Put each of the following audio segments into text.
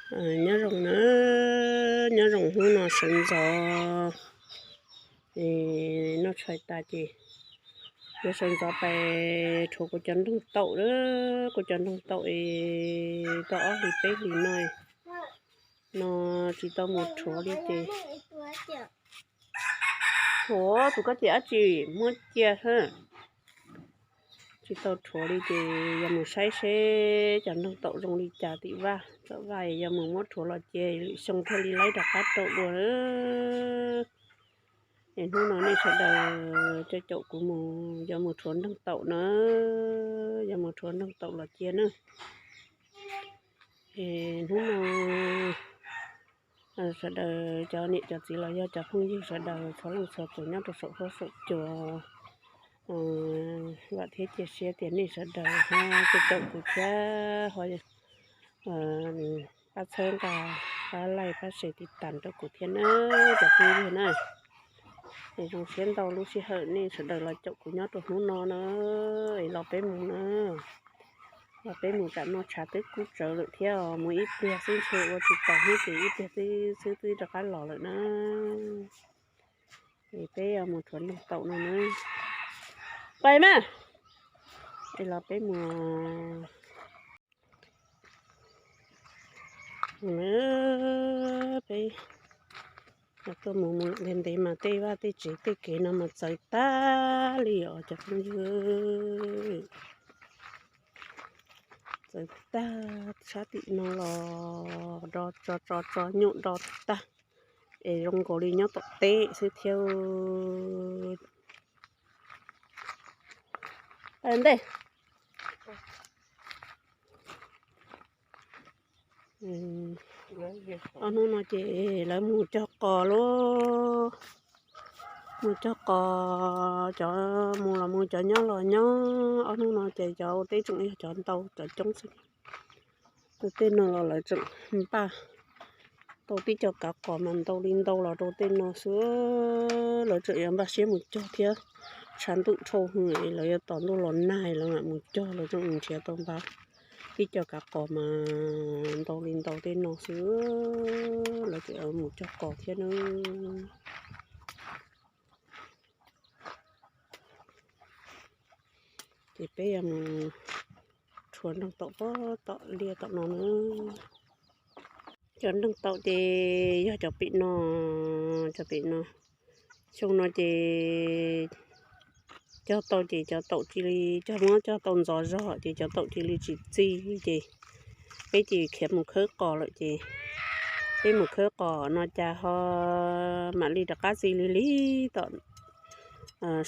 Nyob zoo na, nyob zoo hnub no sawv ntxov, noj tshais tas ces yuav sawv ntxov pais rhuav kuv cov nroog taum a, kuv cov nroog taum es tau ob hlis peb hlis no, no tsis tau mus rhuav li ces rhuav tus koj ces dab tsi muab cia hab. Tsis tau rhuav li ces yog mus saib seb cov nroog taum zoo li cas tim vaj, tom vaj yog mus muab rhuav los ces lwm xyoo thiaj li laib rov qab rau dua. Es hnub no nej sawv daws coj caum kuv mus, yuav mus rhuav nroog taum na, yuav mus rhuav nroog taum los cia na. Es hnub no sawv daws cov niam cov txiv los yog cov phooj ywg sawv daws txhua leej txhua tus nyob rau saum huab saum cua, vam thiab cia siab tias nej sawv daws ho coj caum kuv thiab ho pab txhawb nqa, pab like, pab share, tiv tas rau kuv thiab na, cov phooj ywg na. Es zoo siab ntau lub sij hawm nej sawv daws los caum kuv nyob rau hnub no na. Es los peb mus na, los peb mus, tam no tshav twb kub tsawv lawm thiab, mus ib pliag xwb ntshe ua tsis taus hnub ces ib pliag xwb twb rov qab los lawm na. Es peb yuav mus rhuav nroog taum no na. Pais mas, es los peb mus. Peb tuaj mus mus ntev ntev mas tej vaj tej tsev tej kev no mas txawv tag li os cov phooj ywg. Txawv tag, sab tim no los do tso tso tso nyuj do tag, es zoo nkaus li nyob tom teb xwb thiab. Ntej, ob hnub no ces lawv mus cog qos lauj, mus cog qos, cov mus los mus, cov nyob los nyob. Ob hnub no ces cov ua teb tseem yog cov ntau cov coob xwb. Rau tej no los lawv tseem npaj tau tib co kav qos mas ntau li ntau los rau tej no xwb. Lawv tseem yuav npaj siab mus cog thiab, tshav ntuj dhau hwv es lawv yuav tos ntuj los nag lawv mam mus cog, lawv tseem mus nrhiav tau npaj tib co kav qos mas ntau li ntau tej no xwb. Lawv tseem yuav mus cog qos thiab na. Ces peb yuav mus rhuav nroog taum pob tom liaj tom no na. Cov nroog taum ces yog cov pem no, cov pem no. Xyoo no ces cog tau ces cov taum cia li, cog muab cog tau ntxov zog ces cov taum cia li tsis txi ces peb ces khiav mus khawb qos lawm ces peb mus khawb qos no cas ho mam li rov qab txi li li tom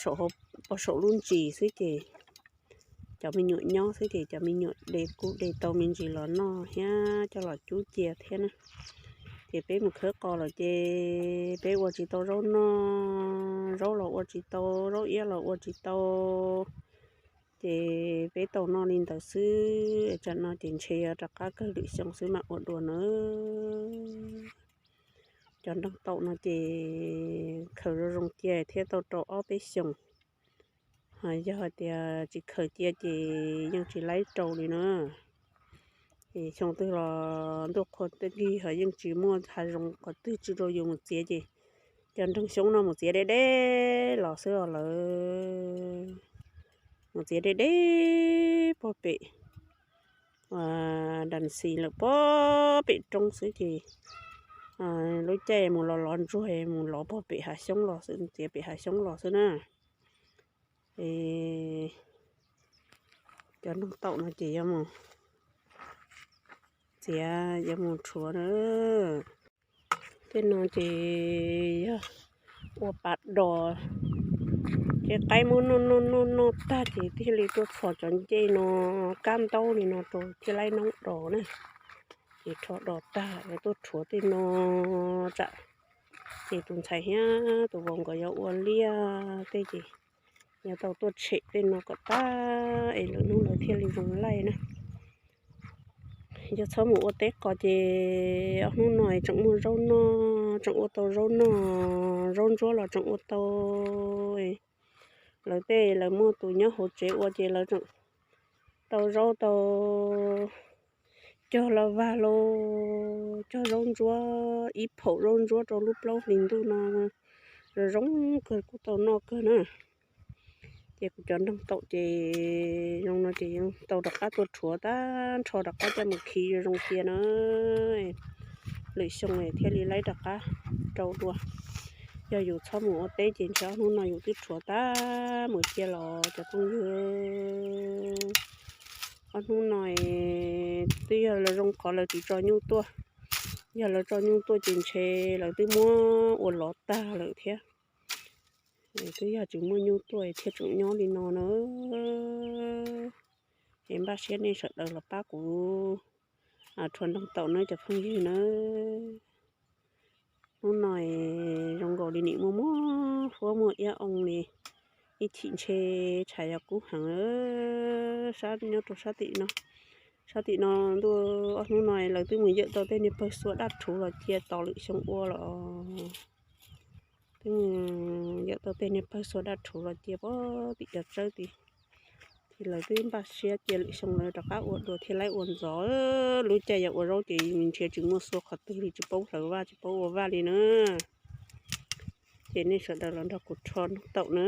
saum, pog saum lub ntsis xwb ces cov me nyuam nyob xwb ces cov me nyuam de kuj de tau me ntsis los noj thiab coj los cub cia thiab na. Ces peb mus khawb qos lawm ces peb ua tsis tau zaub noj, zaub los ua tsis tau, zaub iab los ua tsis tau. Ces peb tau noj li ntawd xwb, tsam no ces ntshe yuav rov qab kawg lwm xyoo xwb mam ua dua na. Cov nroog taum no ces khaws zoo zoo cia thiaj tau rau ob peb xyoos. Ho yog hais tias tsis khaws cia ces yeej tsis laib rau li na. Es xyoo twg los ntuj qhua ntuj nrig ho yeej tsis muaj hav zoov qhov twg tsis rau yus mus txiav ces cov nroog xyoob no mus txiav deb deb los xwb os lawv. Mus txiav deb deb puag pem Dam Xis lawm puag pem roob xwb ces lub caij mus los lov ntsuag mus lov puag pem hav xyoob los xwb, txiav pem hav xyoob los xwb na. Es cov noog taum no ces yuav mus txiav, yuav mus rhuav na. Tej no ces yog ua pas dos, ces qaib muab noj noj noj noj tag ces thiaj li tuaj txhos cov ncej no kab ntaub li no rau thiaj laib noob dos na. Ces rho dos tag yuav tuaj rhuav tej no tsam ces tus ntxhais thiab tus vauv nkawd yuav ua liaj tej ces yuav tau tuaj tshem tej no kom tag es lwm hnub lawv thiaj li zoo laij na. Yog txhob mus ua teb qos ces ob hnub no tseem muaj zaub noj, tseem ua tau zaub noj, zaub ntsuab los tseem ua tau. Lawv tej lawv muaj tus nyob hauv tsev ua ces lawv tseem tau zaub tau cog los vag lauj. cog zaub ntsuab, ib phaum zaub ntsuab rau lub plaub hlis ntuj no zoo zoo kawg kuj tau noj kawg na. Ces kuv cov nroog taum ces zoo no ces yeej tau rov qab tuaj rhuav tag nrho rov qab coj mus khi zoo zoo cia na. Lwm xyoo thiaj li laib rov qab rau dua. Yog yus txhob mus ua teb ces ntshe ob hnub no yus twb rhuav tag mus cia los cov phooj ywg. Ob hnub no twb yog lawv zoo qhov lawv tsis tso nyuj tuaj. Yog lawv tso nyuj tuaj ces ntshe lawv twb muab ua lov tag lawm thiab. Twb yog tsis muaj nyuj tuaj thiaj tseem nyob li no na. Es npaj siab nej sawv daws los pab kuv rhuav nroog taum nawb cov phooj ywg na. Hnub no zoo nkaus li nim muaj muaj huab muaj iab oo li, ib chim ntshe tshav yog kub heev. Sab nyob rau sab tim no, sab tim no ntuj, ob hnub no lawv twb mus yawm tau tej niag pawg xua daj rhuv los cia tos lwm xyoo ua los. Twb mus yawm tau tej niag pawg xua daj rhuv los cia pem tim cov tsawb tid. Ces lawv twb npaj siab cia lwm xyoo lawv rov qab ua dua thiaj laib ua ntxov. Lub caij yog ua zaub ces nrhiav tsis muaj xua qhov twg li, tsis paub hlawv vaj tsis paub ua vaj li na. Ces nej sawv daws los nrog kuv rho nroog taum na.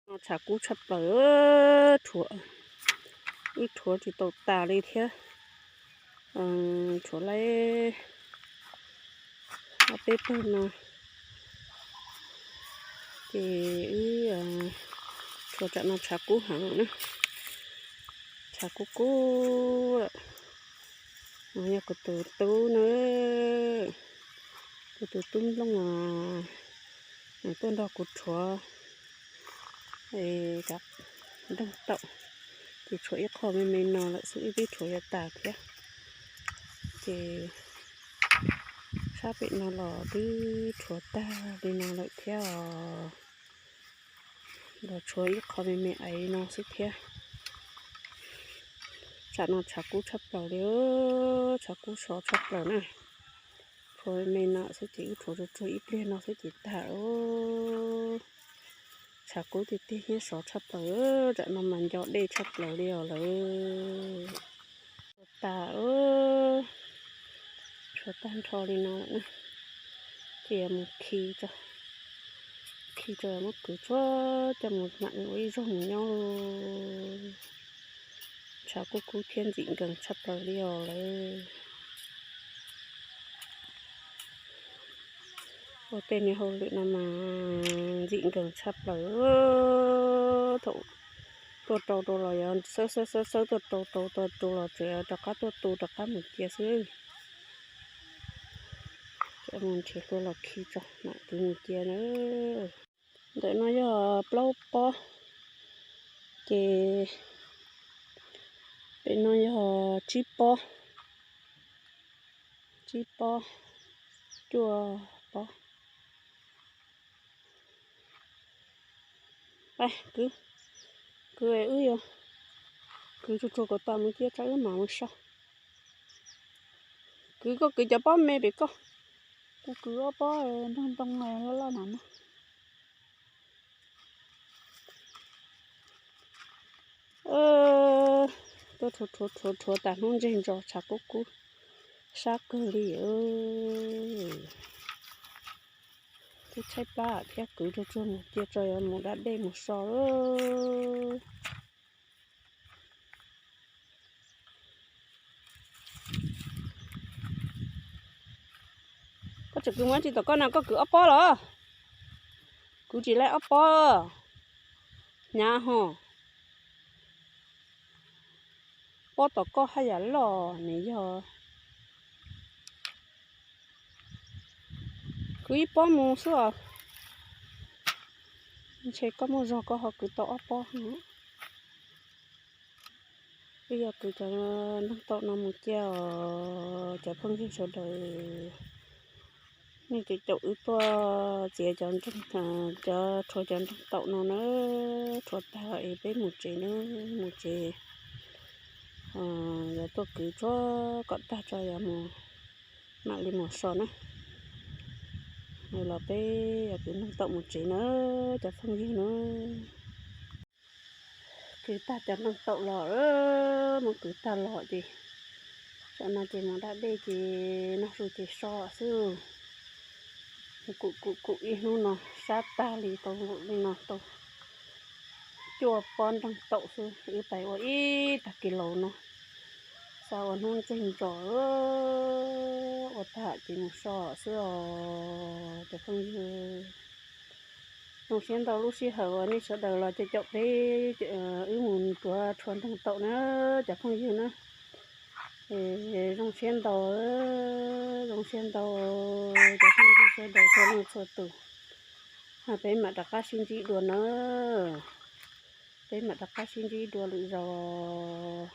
No tshav kub tshaj plaws, rhuav, wb rhuav tsis tau tas li thiab. Rhuav laib ob peb pawg no ces wb rhuav tsam no tshav kub heev na. Tshav kub kub lawm. Yog kuv tus tub na, kuv tus tub Nplooj tuaj nrog kuv rhuav nroog taum, ces tshuav ib qho me me no lawm xwb, wb twb rhuav yuav tas thiab. Ces sab pem no los twb rhuav tag li no lawm thiab os. Los tshuav ib qho me me aiv no xwb thiab. Tsam no tshav kub tshaj plaws li, tshav kub sov tshaj plaws na. Rhuav me me no xwb ces wb rhuav tsuag tsuag ib pliag no xwb ces tag. Tshav kub tiag tiag thiab sov tshaj plaws, tsam no mas nco dej tshaj plaws li os lawm. Rhuav tas, rhuav tag nrho li no lawm na, ces yuav mus khi tso, khi tso muab kwv tsuag coj mus mam ua ib zaug mus nyob lauj. Tshav kub kub thiab ntxim nkees tshaj plaws li os lawm. Ua tej niag hauj lwm no mas ntxim nkees tshaj plaws. Thaum tuaj rau rau los yog xawb xawb xawb xawb tuaj rau rau tuaj rau los tseem rov qab tuaj tu rov qab mus cia xwb. Mus nrhiav hlua los khi tso mam kwv mus cia na. Ntawm no yog plaub pob, ces pem no yog tsib pob, tsib pob, cuaj pob. Kwv, kwv wb yuav kwv tsuag tsuag kom tas mus cia tso wb mam mus so. Kwv, koj kwv cov pob me pem koj, kuv kwv ob pob nroog ntoo loj loj na no. Tuaj rhuav rhuav rhuav rhuav tas hnub ntseg ntso tshav kub kub sab kawg li. Twb tshaib plab thiab kwv tsuag tsuag mus cia tso yuav mus da dej mus so. Koj tseem kwv muab tsis tom koj no koj kwv ob pob los? Kwv tsis laib ob pob hnyav ho. Pob tom koj haj yam loj nws yog. Kwv ib pob mus xwb os. Ntshe koj muaj zog koj ho kwv tau ob pob. Wb yuav kwv cov nroog taum no mus cia os cov phooj ywg sawv daws. Nej caum caum wb tuaj txiav cov, cov rhuav cov nroog taum no na, rhuav tag es peb mus tsev na, mus tsev. Yuav tuaj kwv tsuag kom tag tso yuav mus, mam li mus so na. Los peb yuav kwv nroog taum mus tsev na, cov phooj ywg na. Kwv tag cov nroog taum los, muab kwv tag los ces, tam no ces mus da dej ces noj su ces so xwb. Kuv kuv kuv ib hnub no sab tag li tau li no tau cuaj pob nroog taum xwb, wb pais ua ib tag kis laus no, xav ua hnub ntseg ntso, ua tag ces mus so xwb os cov phooj ywg. Zoo siab ntau lub sij hawm uas nej sawv daws los caum caum peb, wb mus rhuav rhuav nroog taum na cov phooj ywg na. Zoo siab ntau, zoo siab ntau cov phooj ywg sawv daws txhua leej txhua tus. Peb mam rov qab sib ntsib dua na. Peb mam rov qab sib ntsib dua lwm zaus.